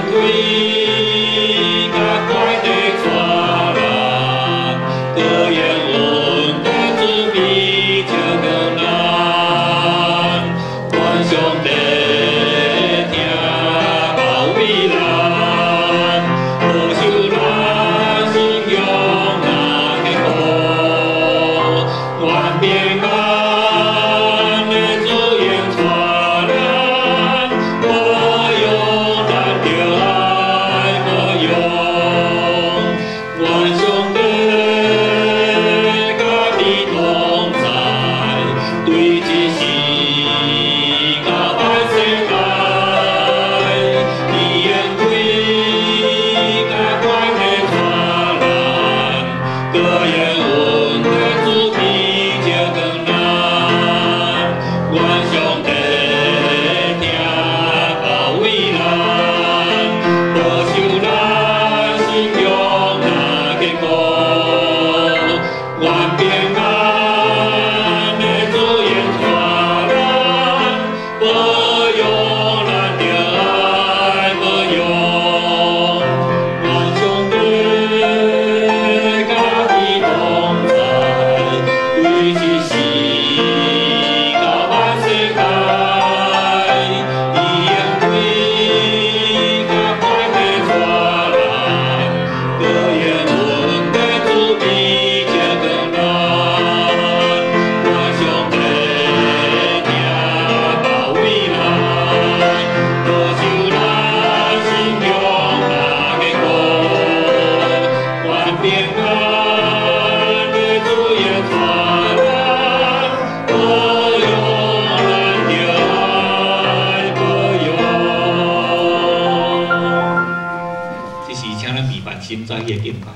開，佮快地帶咱，各願恩典慈悲照顧咱，願上帝疼保衛咱，保守咱信仰若堅固，願平安的主恩帶咱，保佑咱著愛保佑，願上帝佮你同在，對這世到萬世代，伊恩開佮快地帶咱，各願恩典慈悲照顧咱，願上帝疼保衛咱，保守咱信仰若堅固，願平安的主恩帶咱，保佑咱著愛保佑，願上帝佮你同在，對這世到萬世代，伊恩開佮快地帶咱，各願恩典慈悲照顧咱，願上帝疼保衛咱，保守咱信仰若堅固，願平安的主恩帶咱，保佑咱著愛保佑。這是請咱備辦心早起的敬拜。